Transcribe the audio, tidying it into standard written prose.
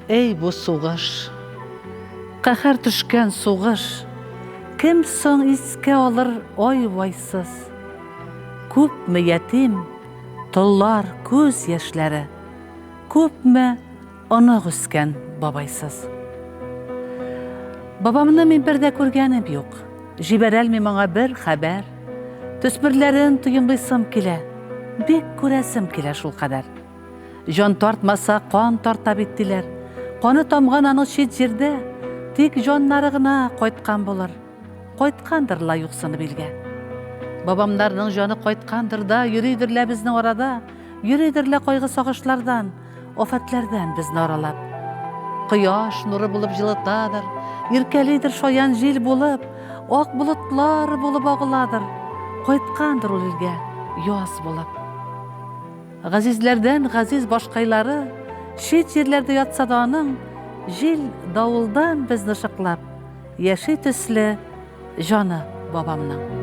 Эй, бу сугыш! Каһәр төшкән сугыш! Кем соң искә алыр ай-вайсыз? Күпме ятим, толлар күз яшьләре, Күпме онык үскән бабайсыз. Бабамны мин бер дә күргәнем юк. Җибәрәлмим аңа бер хәбәр. Төсмерләрен тоемлыйсым килә, Бик күрәсем килә шулкадәр. Җан тартмаса, кан тарта бит, диләр. Каны тамган аның чит җирдә, тик җаннары гына кайткан булыр. Кайткандыр ла юксынып илгә. Бабамнарның җаны кайткандыр да, йөридер лә безнең арада, йөридер лә кайгы-сагышлардан, афәтләрдән безне аралап. Кояш нуры булып җылытадыр, иркәлидер шаян җил булып, ак болытлар булып агыладыр, кайткандыр ул илгә яз булып. Газизләрдән газиз башкайлары Чит җирләрдә ятса да аның, Җил, давылдан безне ышыклап, Яши төсле җаны бабамның.